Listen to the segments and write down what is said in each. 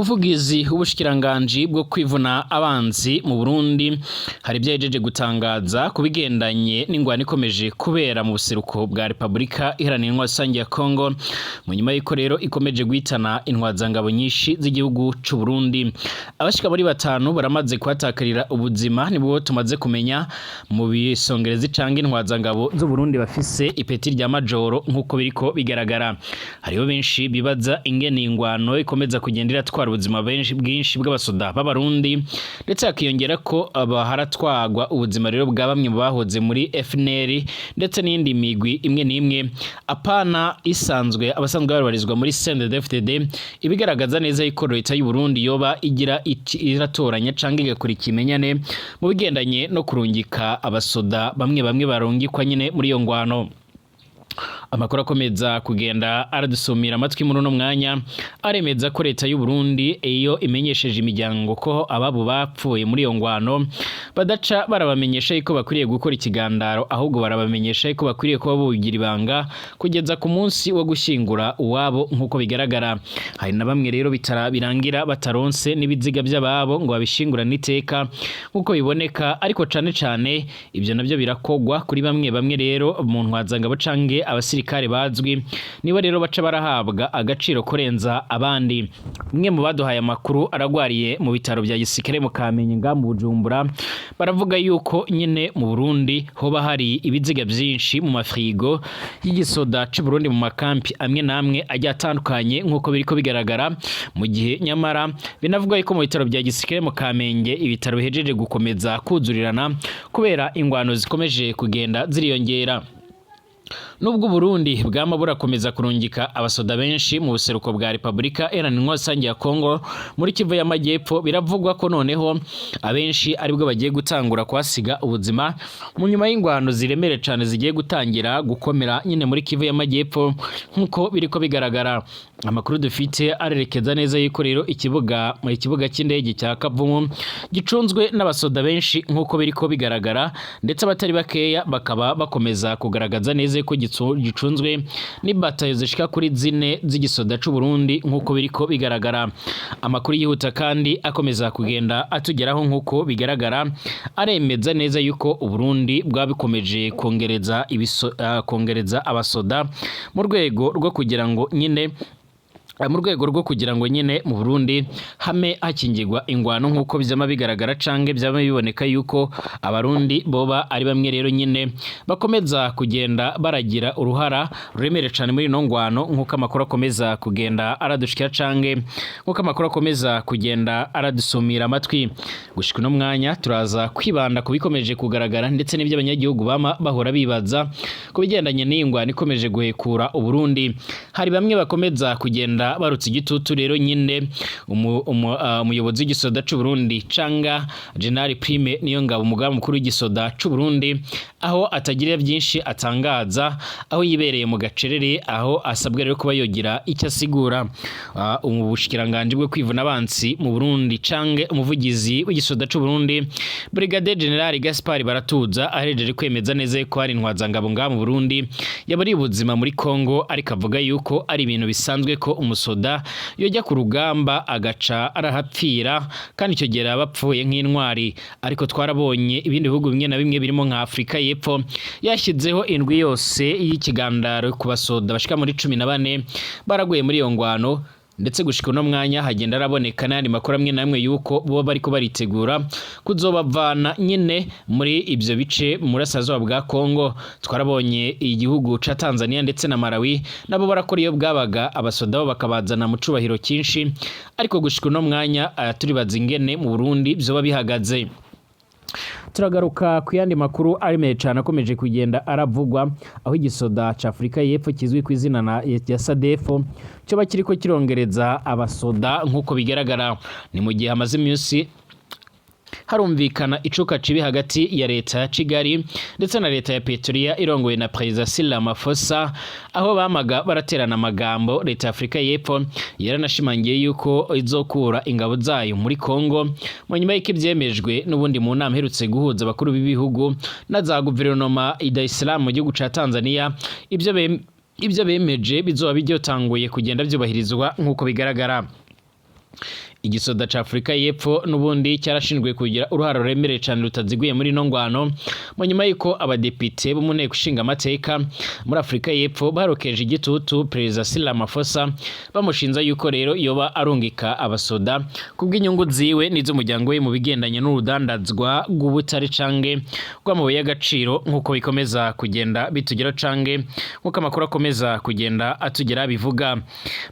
Umuvugizi w'ubushikiranganji bwo kwivuna abanzi mu Burundi hari ibyo yahejeje gutangaza ku bigendanye n'ingwano ikomeje kubera mu buseruko bwa Repubulika Iharanira Intwaro Rusange ya Congo, mu nyuma y'uko rero ikomeje guhitana intwazangabo nyinshi z'igihugu c'u Burundi. Abashika muri batanu baramaze kuhatakarira ubuzima, nibwo tumaze kumenya mu bisongerezi canke intwazangabo z'u Burundi bafise ipeti rya majoro. Nk'uko biriko bigaragara, hariho benshi bibaza ingene ingwano ikomeza kugenda iratwara ubuzima benshi bwinshi bw'abasoda b'Abarundi, ndetse hakiyongera ko haratwagwa ubuzima rero bwa bamwe mu bahoze muri FNL ndetse n'iyindi migwi imwe n'imwe, apana isanzwe, abasanzwe babarizwa muri CNDD-FDD, ibigaragaza neza yuko leta y'u Burundi yoba igira iratoranya canke igakora ikimenyane mu bigendanye no kurungika abasoda bamwe bamwe barungikwa nyine muri iyo ngwano. Amakuru akomeza kugenda aradusumira amatwi muri uno mwanya aremeza ko leta y'u Burundi, iyo imenyesheje imiryango ko ababo bapfuye muri iyo ngwano, badaca barabamenyesha yuko bakwiriye gukora ikigandaro, ahubwo barabamenyesha yuko bakwiriye kuba bugira ibanga kugeza ku munsi wo gushyingura uwabo. Nk'uko bigaragara, hari na bamwe rero bitara birangira bataronse n'ibiziga by'ababo ngo babishingurane iteka, nk'uko biboneka. Ariko cane cane ibyo nabyo birakogwa kuri bamwe bamwe rero mu ntwazangabo canke abasirikare bazwi, nibo rero baca barahabwa agaciro kurenza abandi. Umwe mu baduhaye amakuru aragwariye mu bitaro bya gisirikare mu Kamenge nga mu Bujumbura, baravuga yuko nyine mu Burundi hoba hari ibiziga byinshi mu mafrigo y'igisoda c'u Burundi mu makampi amwe n'amwe agiye atandukanye, nk'uko biriko bigaragara. Mu gihe nyamara binavugwa yuko mu bitaro bya gisirikare mu Kamenge ibitaro bihejeje gukomeza kuzurirana kubera ingwano zikomeje kugenda ziriyongera. Nubwo Burundi bwama burakomeza kurungika abasoda benshi mu buseruko bwa Repubulika Iharanira Intwaro Rusange ya Congo muri Kivu y'Amajyepfo, biravugwa ko noneho abenshi aribwo bagiye gutangura kuhasiga ubuzima mu nyuma y'ingwano ziremere cane zigiye gutangira gukomera nyine muri Kivu y'Amajyepfo. Nk'uko biriko bigaragara, amakuru dufite arerekeza neza yuko rero ikibuga cy'indege cya Kavumu gicunzwe n'abasoda benshi, nk'uko biriko bigaragara, ndetse abatari bakeya bakaba bakomeza kugaragaza neza yuko gicunzwe n'ibatayo zishika kuri zine z'igisoda c'u Burundi. Nk'uko biriko bigaragara, amakuru yihuta kandi akomeza kugenda atugeraho, nk'uko bigaragara, aremeza neza yuko Uburundi bwabikomeje kongereza abasoda mu rwego rwo kugira ngo nyine mu Burundi hame hakingirwa ingwano, nk'uko byama bigaragara canke byama biboneka yuko Abarundi boba ari bamwe rero nyine bakomeza kugenda baragira uruhara ruremere cane muri ino ngwano, nk'uko amakuru akomeza kugenda aradushikira canke nk'uko amakuru akomeza kugenda aradusumira amatwi. Gushika uno mwanya turaza kwibanda ku bikomeje kugaragara ndetse n'ibyo abanyagihugu bama bahora bibaza ku bigendanye n'iyi ngwano ikomeje guhekura Uburundi. Hari bamwe bakomeza kugenda barutse igitutu rero nyine umuyobozi w'igisoda c'u Burundi canga General Prime Niyongabo, umugaba mukuru w'igisoda c'u Burundi, aho atagira byinshi atangaza, aho yibereye mu gacerere, aho asabwa rero kuba yogira icyo asigura. Ubushikiranganje bwo kwivuna abansi mu Burundi cange umuvugizi w'igisoda c'u Burundi, Brigadier General Gaspard Baratuza, aherejeje kwemeza neza ko hari intwazangabo ngaha mu Burundi yaburiye ubuzima muri Congo, ariko avuga yuko ari ibintu bisanzwe ko umusoda yojya ku rugamba agaca arahapfira, kandi icyo gihe yaba apfuye nk'intwari. Ariko twarabonye ibindi bihugu bimwe na bimwe birimo nka Afurika y'Epfo yashyizeho indwi yose y'ikigandaro ku basoda bashika muri 14 baraguye muri iyo ngwano. Ndetse gushika uno mwanya hagenda araboneka n'ayandi makuru amwe n'amwe yuko bo bariko baritegura kuzobavana nyine muri ibyo bice mu burasirazuba bwa Congo. Twarabonye igihugu ca Tanzania ndetse na Malawi, nabo barakora iyo bwabaga, abasoda bo bakabazana mu cubahiro cyinshi. Ariko gushika uno mwanya turibaza ingene mu Burundi vyoba bihagaze. Turagaruka ku yandi makuru aremeye cyane akomeje kugenda aravugwa, aho igisoda ca Afurika y'Epfo kizwi ku izina rya SADF cyoba kiriko kirongereza abasoda. Nk'uko bigaragara, ni mu gihe hamaze iminsi harumvikana icuka cibi hagati ya leta ya Kigali ndetse na leta ya Pretoria irongowe na Perezida Cyril Ramaphosa, aho bamaga baraterana amagambo. Leta ya Afurika y'Epfo yaranashimangiye yuko izokura ingabo zayo muri Congo mu nyuma y'uko ivyemejwe n'ubundi mu nama iherutse guhuza abakuru b'ibihugu na za guverinoma i Dar es Salaam mu gihugu ca Tanzania. Ibyo bemeje bizoba byotanguye kugenda byubahirizwa, nk'uko bigaragara. Igisoda ca Afurika y'Epfo n'ubundi cyarashinzwe kugira uruhara ruremereye cane rutaziguye muri ino ngwano, mu nyuma y'uko abadepite bo mu nteko ishinga amateka muri Afurika y'Epfo barokeje igitutu Perezida Cyril Ramaphosa, bamushinza yuko rero yoba arungika abasoda kubw'inyungu ziwe n'iz'umuryango we mu bigendanye n'urudandazwa rw'ubutare canke rw'amabuye y'agaciro, nk'uko bikomeza kugenda bitugera canke nk'uko amakuru akomeza kugenda atugera bivuga.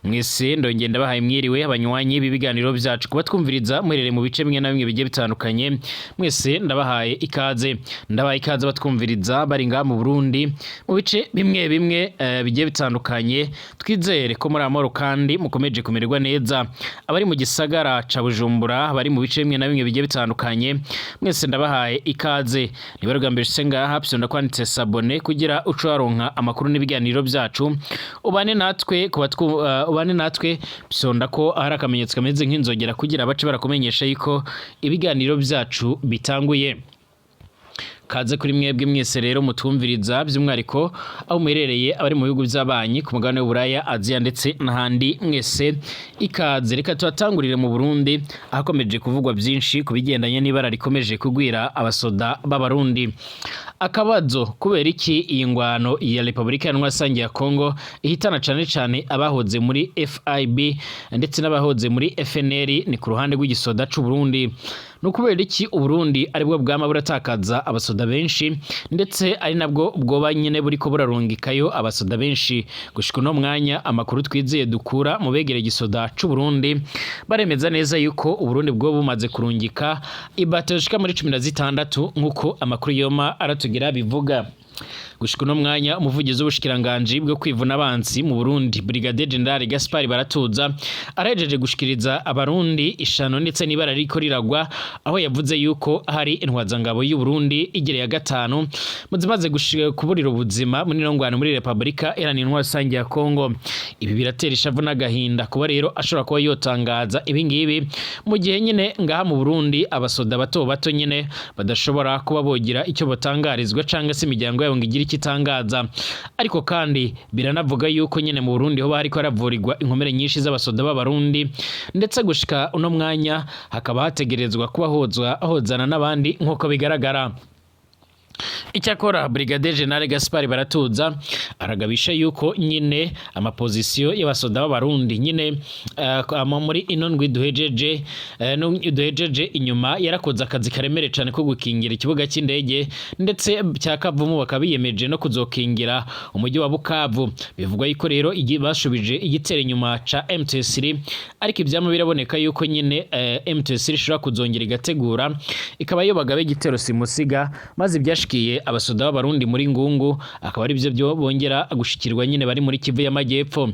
Mwese ndongenda ndabahaye mwiriwe, abanywanyi b'ibiganiro byacu, kuba twumviriza muherereye mu bice bimwe na bimwe bigiye bitandukanye, mwese ndabahaye ikaze. Ndabahaye ikaze batwumviriza bari ngaha mu Burundi mu bice bimwe bimwe bigiye bitandukanye. Twizere ko muri amahoro kandi mukomeje kumererwa neza. Abari mu gisagara ca Bujumbura, bari mu bice bimwe na bimwe bigiye bitandukanye, mwese ndabahaye ikaze. Niba rwa mbere ushitse ngaha, fyonda kwanditse s'abonner kugira uce waronka amakuru n'ibiganiro byacu, ubane natwe kuba ubane natwe. Fyonda ko hari akamenyetso kameze nk'inzogera kugira bace barakumenyesha yuko ibiganiro byacu bitanguye. Kaze kuri mwebwe mwese rero mutwumviriza, by'umwihariko aho muherereye, abari mu bihugu by'abanyi ku mugabane w'Uburaya, Aziya ndetse n'ahandi, mwese ikaze. Reka tuhatangurire mu Burundi, ahakomeje kuvugwa byinshi ku bigendanye n'ibara rikomeje kugwira abasoda b'Abarundi. Akabazo: kubera iki iyi ngwano ya Repubulika Iharanira ya Kongo ihitana cane cane abahoze muri FIB ndetse n'abahoze muri FNL? Ni ku ruhande rw'igisoda c'u Burundi. Ni ukubera iki Uburundi aribwo bwama buratakaza abasoda benshi, ndetse ari nabwo bwoba nyene buriko burarungikayo abasoda benshi gushika uno mwanya? Amakuru twizeye dukura mu begereye igisoda c'u Burundi baremeza neza yuko Uburundi bwo bumaze kurungika ibato zishika muri 16, nk'uko amakuru yoma aratugira bivuga. Gushika uno mwanya, umuvugizi w'ubushikiranganji bwo kwivuna abansi mu Burundi, Brigadier General Gaspard Baratuza, arahejeje gushikiriza Abarundi ishano ndetse n'ibara ririko riragwa, aho yavuze yuko hari intwazangabo y'u Burundi igira ya gatanu mu zimaze kuburira ubuzima muri ino ngwano muri Repubulika Iharanira Intwaro Rusange ya Kongo. Ibi biratera ishavu n'agahinda kuba rero ashobora kuba yotangaza ibi ngibi mu gihe nyine ngaha mu Burundi abasoda bato bato nyine badashobora kuba bogira icyo batangarizwa cyangwa se imiryango yabo ngo igire icyo itangaza. Ariko kandi biranavuga yuko nyine mu Burundi hoba hariko haravurirwa inkomere nyinshi z'abasoda b'Abarundi, ndetse gushika uno mwanya hakaba hategerezwa kuba hozwa hozana n'abandi nk'uko bigaragara. Icyakora Brigadier General Gaspard Baratuza aragabisha yuko nyine amapozisiyo y'abasoda b'Abarundi nyine muri ino ndwi duhejeje inyuma yarakoze akazi karemere cyane ko gukingira ikibuga cy'indege ndetse cya Kavumu, bakaba biyemeje no kuzokingira umujyi wa Bukavu. Bivugwa yuko rero bashubije igitero inyuma ca M23, ariko ivyama biraboneka yuko nyine M23 ishobora kuzongera igategura ikaba yo bagabe igitero simusiga, maze ibyashikiye abasoda b'Abarundi muri Ngungu akaba ari byo byo bongera gushikirwa nyine bari muri Kivu y'Amajyepfo.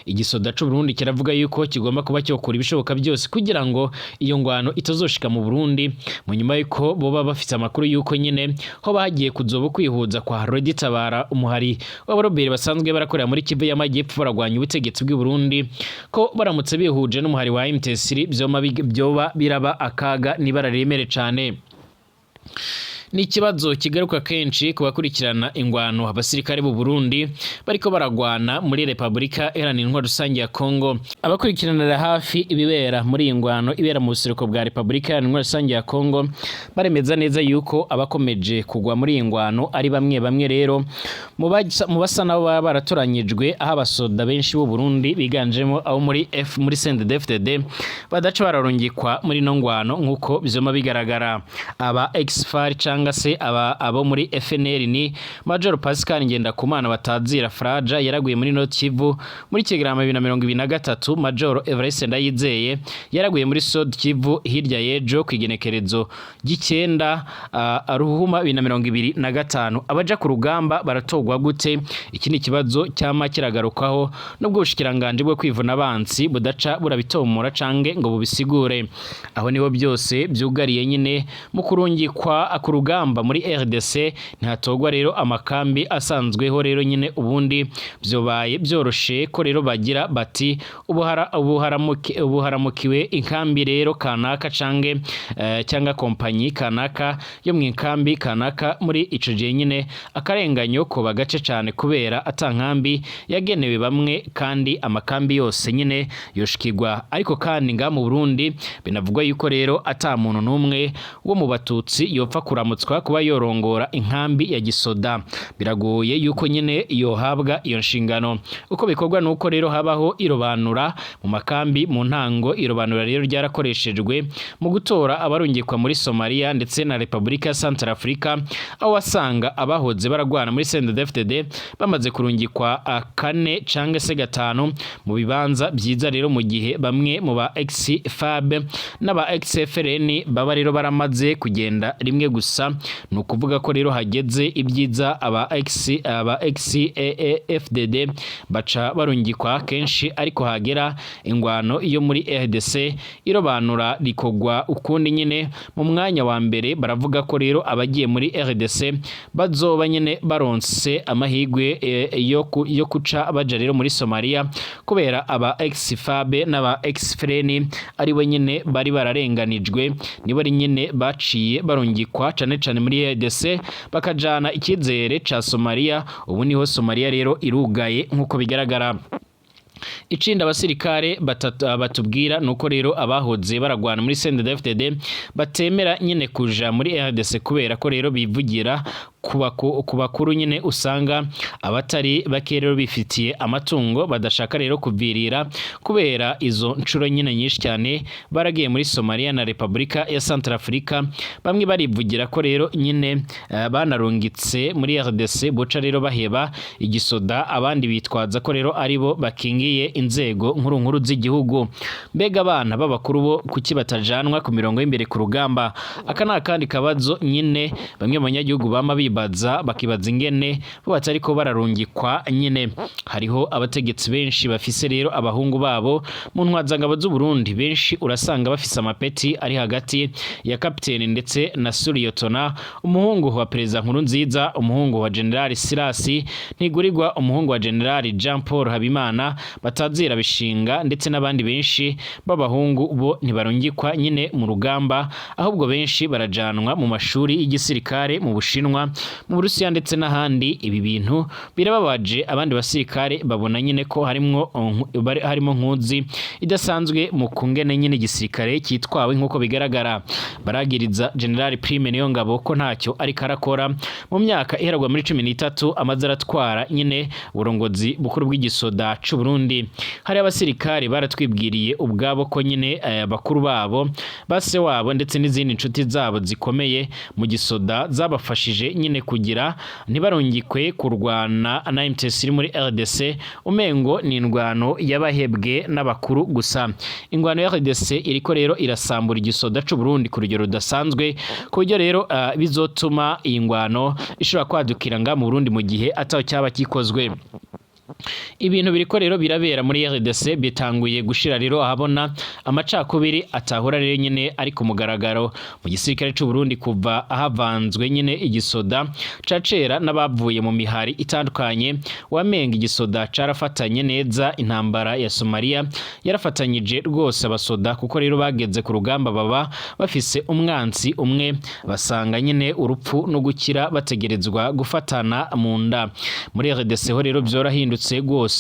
Igisoda c'u Burundi kiravuga yuko kigomba kuba cyokora ibishoboka byose kugira ngo iyo ngwano itazoshika mu Burundi, mu nyuma yuko boba bafite amakuru yuko nyine ho bagiye kuzoba kwihuza kwa RED Tabara, umuhari w'abaroberi basanzwe barakorera muri Kivu y'Amajyepfo baragwanya ubutegetsi bw'u Burundi, ko baramutse bihuje n'umuhari wa M23 byoba biraba akaga n'ibara riremere cane. Ni ikibazo kigaruka kenshi ku bakurikirana ingwano abasirikare b'u Burundi bariko baragwana muri Repubulika Iharanira Intwaro Rusange ya Kongo. Abakurikiranira hafi ibibera muri iyi ngwano ibera mu buseruko bwa Repubulika Iharanira Intwaro Rusange ya Kongo baremeza neza yuko abakomeje kugwa muri iyi ngwano ari bamwe bamwe rero mu basa nabo baba baratoranyijwe, aho abasoda benshi b'u Burundi biganjemo abo muri F muri CNDD-FDD badaca bararungikwa muri ino ngwano nk'uko bizoma bigaragara. Aba ex-FAR cyangwa se aba abo muri FNL ni Major Pascal Ngendakumana batazira Fraja, yaraguye muri Nord Kivu muri Kigarama 2023. Major Evariste Ndayizeye yaraguye muri Sud Kivu hirya y'ejo ku igenekerezo ry'icenda Ruhuma 2025. Abaja ku rugamba baratogwa gute? Iki ni ikibazo cyama kiragarukaho nubwo ubushikiranganje bwo kwivuna abansi budaca burabitomora cange ngo bubisigure. Aho niho byose byugariye nyine mu kurungikwa ku rugamba. rugamba muri RDC ntihatogwa rero amakambi asanzweho rero nyine. Ubundi vyobaye byoroshe ko rero bagira bati ubuharamukiwe inkambi rero kanaka cange cyangwa kompanyi kanaka yo mu inkambi kanaka. Muri ico gihe nyine akarenganyo ko bagace cane, kubera ata nkambi yagenewe bamwe kandi amakambi yose nyine yoshikirwa. Ariko kandi nga mu Burundi binavugwa yuko rero ata muntu n'umwe wo mu Batutsi yopfa kuramutswa kuba yorongora inkambi ya gisoda. Biragoye yuko nyine yohabwa iyo nshingano. Uko bikorwa nuko rero habaho irobanura mu makambi. Mu ntango irobanura rero ryarakoreshejwe mu gutora abarungikwa muri Somalia ndetse na Repubulika ya Centrafrica, aho wasanga abahoze baragwana muri CNDD-FDD bamaze kurungikwa kane canke se gatanu mu bibanza vyiza rero, mu gihe bamwe mu ba ex-FAB n'aba ex-FRN baba rero baramaze kugenda rimwe gusa. Ni ukuvuga ko rero hageze ibyiza aba ex FDD baca barungikwa kenshi, ariko hagera ingwano iyo muri RDC irobanura rikogwa ukundi nyine. Mu mwanya wa mbere baravuga ko rero abagiye muri RDC bazoba nyine baronse amahigwe yo kuca baja rero muri Somalia, kubera aba ex FAB n'aba ex FRN ari bo nyine bari bararenganijwe, nibo ari nyine baciye barungikwa cane cane muri RDC, bakajana ikizere ca Somalia. Ubu niho Somalia rero irugaye nk'uko bigaragara. Ikindi abasirikare batatu batubwira nuko rero abahoze baragwana muri CNDD-FDD batemera nyine kuja muri RDC, kubera ko rero bivugira ku bakuru nyine usanga abatari bake rero bifitiye amatungo, badashaka rero kuvirira kubera izo nshuro nyine nyinshi cyane baragiye muri Somalia na Repubulika ya Centrafrica. Bamwe barivugira ko rero nyine banarungitse muri RDC boca rero baheba igisoda, abandi bitwaza ko rero aribo bakingiye inzego nkuru nkuru z'igihugu. Mbega abana b'abakuru bo kuki batajanwa ku mirongo y'imbere ku rugamba? Aka ni akandi kabazo nyine bamwe mu banyagihugu bama bibaza, bakibaza ingene bo batariko bararungikwa nyine. Hariho abategetsi benshi bafise rero abahungu babo mu ntwazangabo z'u Burundi. Benshi urasanga bafise amapeti ari hagati ya kapiteni ndetse na suriyotona. Umuhungu wa Perezida Nkurunziza, umuhungu wa General Sirasi Ntigurirwa, umuhungu wa General Jean Paul Habimana batazira bishinga, ndetse n'abandi benshi b'abahungu bo ntibarungikwa nyine mu rugamba, ahubwo benshi barajanwa mu mashuri y'igisirikare mu Bushinwa, mu Burusiya ndetse n'ahandi. Ibi bintu birababaje. Abandi basirikare babona nyine ko harimo nkuzi idasanzwe mu kungene nyine igisirikare cyitwawe nk'uko bigaragara. Baragiriza General Prime Niyongabo ko ntacyo ariko arakora mu myaka iheragwa muri 13 amaze aratwara nyine uburongozi bukuru bw'igisoda c'u Burundi. Hari abasirikare baratwibwiriye ubwabo ko nyine bakuru babo, base wabo ndetse n'izindi nshuti zabo zikomeye mu gisoda zabafashije nyine kugira ntibarungikwe kurwana na MTS iri muri RDC. Umengo ni indwano y'abahebwe n'abakuru gusa. Ingwano ya RDC iriko rero irasambura igisoda c'u Burundi ku rugero rudasanzwe, ku buryo rero bizotuma iyi ngwano ishobora kwadukira nga mu Burundi mu gihe ataho cyaba kikozwe. Ibintu biriko rero birabera muri RDC bitanguye gushira rero ahabona amacakubiri atahora rero nyine ari ku mugaragaro mu gisirikare c'u Burundi. Kuva ahavanzwe nyine igisoda cacera n'abavuye mu mihari itandukanye, wamenga igisoda carafatanye neza. Intambara ya Somalia yarafatanyije rwose abasoda, kuko rero bageze ku rugamba baba bafise umwansi umwe, basanga nyine urupfu no gukira, bategerezwa gufatana mu nda. Muri RDC ho rero vyorahindutse rwose.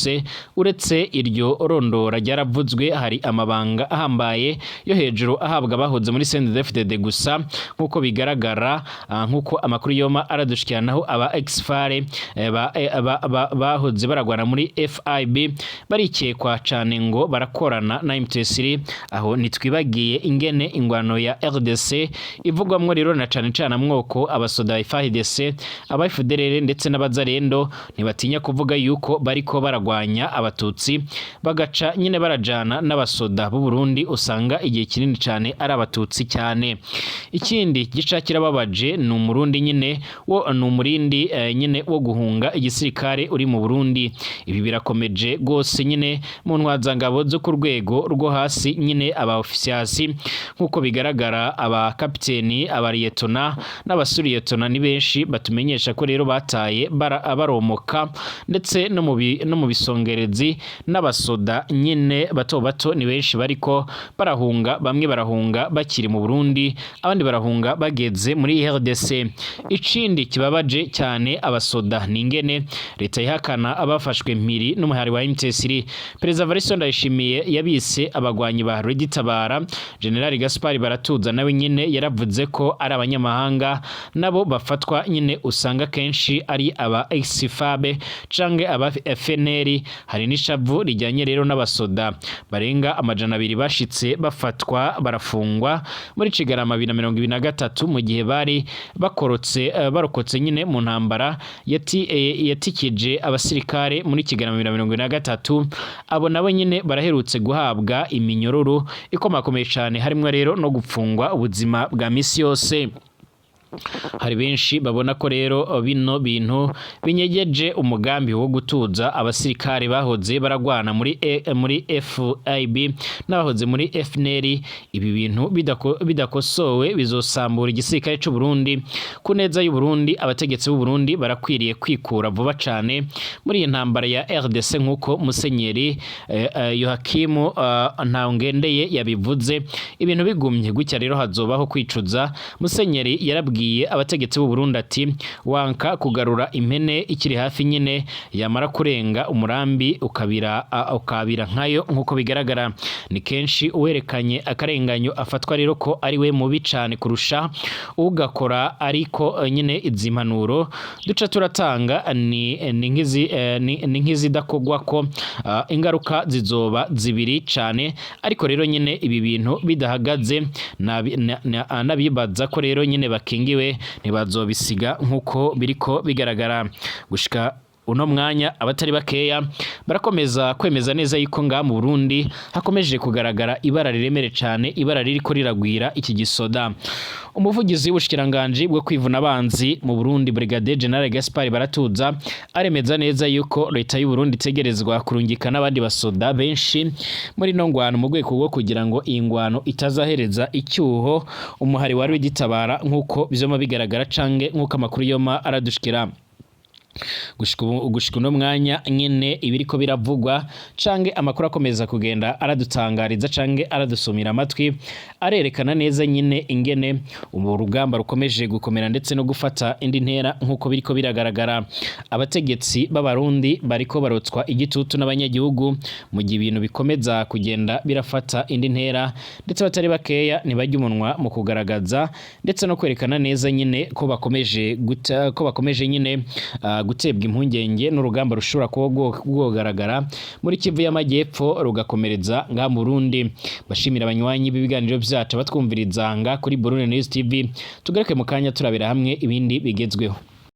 Uretse iryo rondora ryaravuzwe, hari amabanga ahambaye yo hejuru ahabwa abahoze muri CNDD-FDD gusa, nk'uko bigaragara, nk'uko amakuru yoma aradushikiranaho. Aba ex-FAR bahoze baragwana muri FIB barikekwa cane ngo barakorana na M23. Aho ntitwibagiye ingene ingwano ya RDC ivugwamwo rero na cane cane amwoko. Abasoda ba FARDC, aba FDLR ndetse n'abazarendo ntibatinya kuvuga yuko bari Bariko baragwanya abatutsi, bagaca nyine barajana n'abasoda b'u Burundi, usanga igihe kinini cane ari abatutsi cyane. Ikindi gica kirababaje ni umurundi nyine wo ni umurindi nyine wo guhunga igisirikare uri mu Burundi. Ibi birakomeje gose nyine mu ntwazangabo zo ku rwego rwo hasi nyine, aba officiers, nk'uko bigaragara, aba kapiteni, aba liyetona n'abasuriyetona ni benshi batumenyesha ko rero bataye baromoka, ndetse no mu bisongerezi n'abasoda nyine bato bato ni benshi bariko barahunga. Bamwe barahunga bakiri mu Burundi, abandi barahunga bageze muri RDC. Ikindi kibabaje cyane abasoda ni ingene leta ihakana abafashwe mpiri n'umuhari wa M23. Perezida Evariste Ndayishimiye yabise abagwanyi ba Red Tabara. General Gaspard Baratuza nawe nyine yaravuze ko ari abanyamahanga. Nabo bafatwa nyine usanga kenshi ari aba ex-FAB canke aba FNL. Hari n'ishavu rijyanye rero n'abasoda barenga 200 bashitse bafatwa barafungwa muri Kigarama 2023, mu gihe bari bakorotse barokotse nyine mu ntambara yatikije abasirikare muri Kigarama 2023. Abo nabo nyine baraherutse guhabwa iminyororo ikomakomeye cane, harimwo rero no gupfungwa ubuzima bwa misi yose. Hari benshi babona ko rero bino bintu binyegeje umugambi wo gutuza abasirikare bahoze baragwana muri FIB n'abahoze muri FNL. Ibi bintu bidakosowe bizosambura igisirikare c'u Burundi. Ku neza y'u Burundi, abategetsi b'u Burundi barakwiriye kwikura vuba cane muri iyi ntambara ya RDC, nk'uko Musenyeri Yohakimu Ntawungendeye yabivuze. Ibintu bigumye gutya rero hazobaho kwicuza. Musenyeri yarabwiye abategetsi b'u Burundi ati: "Wanka kugarura impene ikiri hafi nyine, yamara kurenga umurambi ukabira nkayo." Nk'uko bigaragara, ni kenshi uwerekanye akarenganyo afatwa rero ko ari we mubi cane kurusha ugakora. Ariko nyine izi mpanuro duca turatanga ni nk'izidakogwa ko ingaruka zizoba zibiri cane. Ariko rero nyine ibi bintu bidahagaze, n'abibaza ko rero nyine bakingiwe ntibazobisiga, nk'uko biriko bigaragara gushika uno mwanya. Abatari bakeya barakomeza kwemeza neza yuko ngaha mu Burundi hakomeje kugaragara ibara riremere cane, ibara ririko riragwira iki gisoda. Umuvugizi w'ubushikiranganji bwo kwivuna abanzi mu Burundi, Brigadier General Gaspard Baratuza, aremeza neza yuko leta y'u Burundi itegerezwa kurungika n'abandi basoda benshi muri no ngwano, mu rwego rwo kugira ngo iyi ngwano itazahereza icyuho umuhari wari w'igitabara, nk'uko vyoma bigaragara canke nk'uko amakuru yoma aradushikira gushika uno mwanya nyene. Ibiriko biravugwa canke amakuru akomeza kugenda aradutangariza canke aradusumira amatwi arerekana neza nyine ingene ubu rugamba rukomeje gukomera ndetse no gufata indi ntera. Nk'uko biriko biragaragara, abategetsi b'abarundi bariko barotswa igitutu n'abanyagihugu mu gihe ibintu bikomeza kugenda birafata indi ntera, ndetse batari bakeya ntibajya umunwa mu kugaragaza ndetse no kwerekana neza nyine ko bakomeje nyine gutebwa impungenge n'urugamba rushobora kuba rwogaragara muri Kivu y'Amajyepfo rugakomereza ngaha mu Burundi. Bashimira abanywanyi b'ibiganiro byacu batwumviriza nga kuri Burundi News TV. Tugaruke mu kanya turabira hamwe ibindi bigezweho.